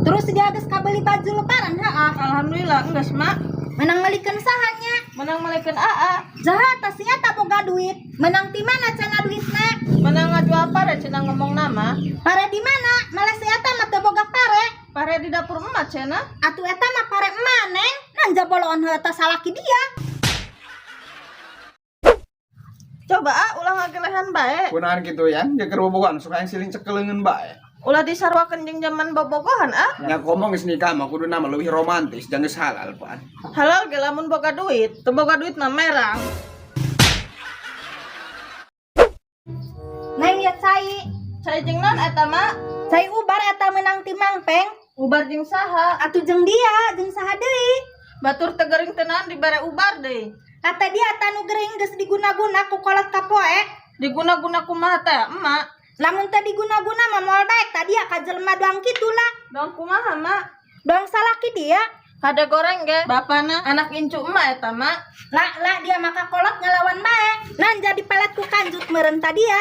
Terus dia geus kabeli baju lebaran heeh? Alhamdulillah geus, Mak. Menang melikeun saha nya? Menang melikeun Aa. Jahat sia tak boga duit. Menang ti mana cenah duitna? Menang ngajual pare cenah ngomong nama. Pare di mana? Malah si eta mah teu boga pare. Pare di dapur emak cenah. Atuh eta mah pare emak, Neng. Nanja boloon heuh eta salaki dia. Coba ah ulah ngagelehan bae. Kunaon kitu ya, jeung keur bobogohan suka yang siling cekeleungeun bae. Ulah disarwakeun jeung zaman bobogohan ah. Nya komo geus nikah mah kuduna mah leuwih romantis, jangan geus halal pan. Halal ge lamun boga duit, teu boga duit mah merang. Neng ya cai. Cai jeung naon eta, Mak? Cai ubar eta menang ti Mang Peng. Ubar jeung saha? Atuh jeung dia, jeung saha deui? Batur teu gering teu naon dibere ubar deui. Kata dia tanu gering geus diguna-guna ku kolot kapoe. Diguna-guna kumaha teh, Emak? Lamun teu diguna-guna mah moal daek tadi ya ka jelema doang kitu lah. Doang kumaha, Mak? Doang salaki dia. Kade goreng ge, bapana anak incu emak eta, Mak. Lah lah dia maka kolot ngelawan bae. Nan jadi pelet ku kanjut meureun ta dia.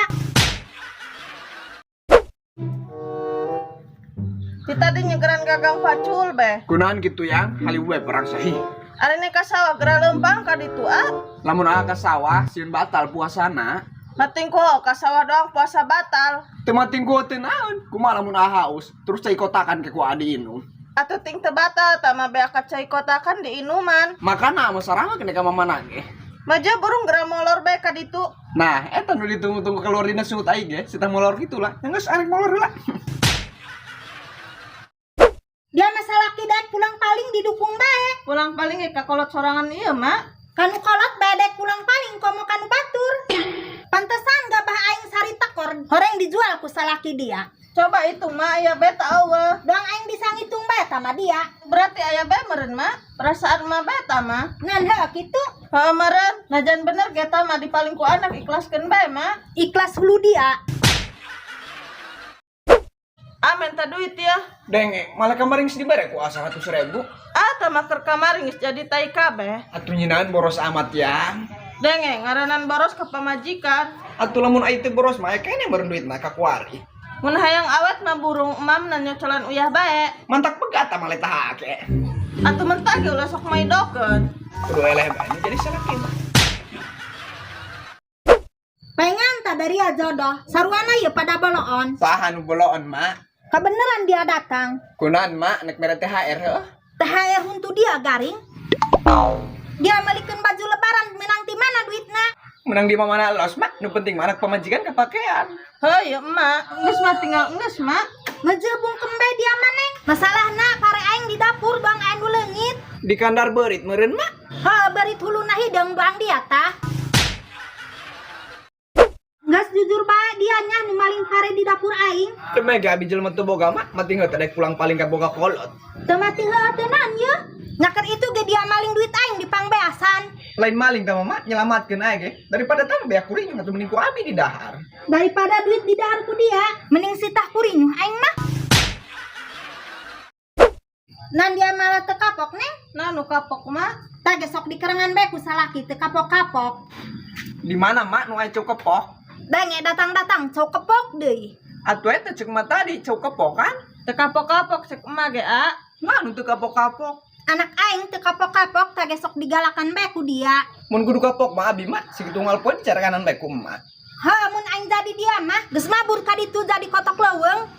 Ti tadi nyegeran gagang pacul be. Kunaon kitu yang, hali we perang sahih. Ari ka sawah geura leumpang ka ditu ah. Lamun aa ka sawah sieun batal puasana. Mating ku ka sawah doang puasa batal. Teu mating ku teu naon. Kumaha lamun aa haus, terus cai kotakan ke ku aa diinum. Atuh ting teu batal tah mah beak ka cai kotakan diinuman. Makana mah saranga kene ka mamana ge. Maja burung geura molor bae ka ditu. Nah, eta nu ditunggu-tunggu keluar dina suut aing ge, sitah molor kitu lah. Geus arek molor heula. Dia masalah daek pulang paling didukung bae. Pulang paling ge ka kolot sorangan ieu, Mak. Kanu kolot bae daek pulang paling komo kanu batur. Pantesan gabah aing sari tekor horeng dijual ku salaki dia. Coba itu Mak aya bae ta eueuh. Doang aing bisa ngitung bae sama dia. Berarti aya bae meureun, Mak. Perasaan mah bae ta, Mak. Ngan heuh kitu. Heuh meureun, najan bener ge ta mah dipaling ku anak ikhlaskeun bae, Mak. Ikhlas hulu dia. Ah minta duit ya. Denge, malah kamari geus dibere ku aa 100.000. Ah tah mah keur kamari geus jadi tai kabeh. Atuh nyinaan boros amat yang. Denge ngaranan boros ka pamajikan. Atuh lamun ai teu boros mah aya keneh meureun duitna ka kuari. Mun hayang awet mah burung emam na nyocolan uyah bae. Mantak pegat tah mah letah ake. Atuh mentah ge ulah sok maidokeun. Kudu eleh bae nu jadi salaki mah. Pengen tak dari jodoh. Saruana ieu pada boloon. Saha nu boloon, Mak? Kebeneran dia datang. Kunaon, Mak? Nek mere THR heuh. THR huntu dia garing. Dia melikeun baju lebaran menang ti mana duitna? Menang di mana los, Mak? Nu penting mah anak pamajikan kepakean. Heuh ieu emak, geus mah tinggal geus, Mak. Ngejebung kembe dia mah, Neng. Masalahna pare aing di dapur doang aing nu leungit. Di kandar beurit meureun, Mak. Heuh beurit huluna hideung doang dia tah. Geus jujur bae dia nya nu maling pare di dapur aing. Teu mah ge abi jelema teu boga, Mak. Mati heuh teh daek pulang paling ka boga kolot. Teu mati heuh teu naon yeuh. Nyaker itu ge dia maling duit aing di pangbeasan. Lain maling tah Mama, nyelamatkeun aing ge. Daripada tah beak kurinyuh atuh mending ku abi di dahar. Daripada duit di dahar ku dia, mending sitah kurinyuh aing mah. Nan dia malah teu kapok, Neng. Nah nu kapok, Mak. Tah ge sok dikerengan bae ku salaki teu kapok-kapok. Di mana, Mak, nu aya cau kepok? Denge datang-datang cau kepok deui. Atuh eta ceuk emak tadi cau kepok kan? Teu kapok-kapok ceuk emak ge, A. Nah, nu teu kapok-kapok. Anak aing teu kapok-kapok tah ge sok digalakan bae ku dia. Mun kudu kapok mah abi, Mak, sakitu unggal poe dicarekanan bae ku emak. Heuh mun aing jadi dia mah geus mabur ka ditu jadi kotok leuweung.